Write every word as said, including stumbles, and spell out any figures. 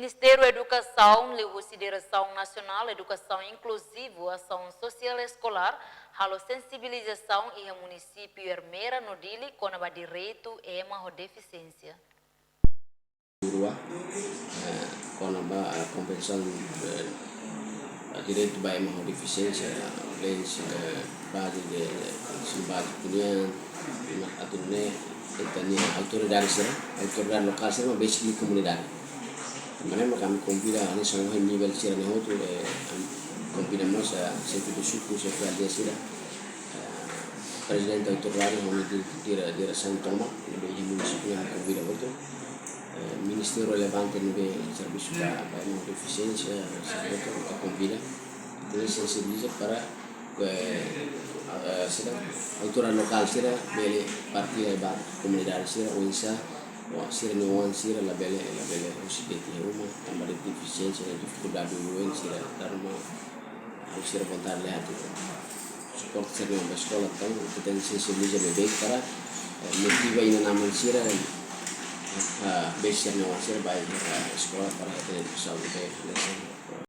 Ministériu Edukasaun liuhusi Diresaun Nasionál Edukasaun Inkluzivu Asaun Sosiál Eskolár halo sensibilizasaun iha munisípiu Ermera no Dili kona-ba direitu ema ho defisiénsia. Rua, eh, kona-ba, eh, konvensaun, eh, direitu ba ema ho defisiénsia, leis, eh, baze de, eh, sin baze punian, atu nune'e, ita-nia autoridade sira, autoridade lokál sira, mak besik liu komunidade. Maibé ami konvida, hanesan ohin nivel sira-ne'e hotu, eh, ami konvida mós, eh, xefe suku, xefe aldeia sira, eh, prezidente autoridade, ho di-, dire-, diresaun tomak, ne'ebé iha munisípiu ami konvida hotu. Eh, ministériu relevante ne'ebé servisu ba, ba ema ho defisiénsia, servisu ba konvida. Entaun, sensibiliza para, eh, eh, sira, autoridade lokál sira bele partilla ba komunidade sira, oinsá, o sira-nia oan sira labele, labele husik de'it iha uma, tanba defisiénsia, difikuldade oioin sira dala ruma, halo sira vontade la iha atu suporta sira-nia oan ba eskola, entaun, ita tenke sensibiliza beibeik para, eh, motiva inan-aman sira, eh, besik sira-nia oan sira ba, eh, eskola para ita tenke saúde, eh,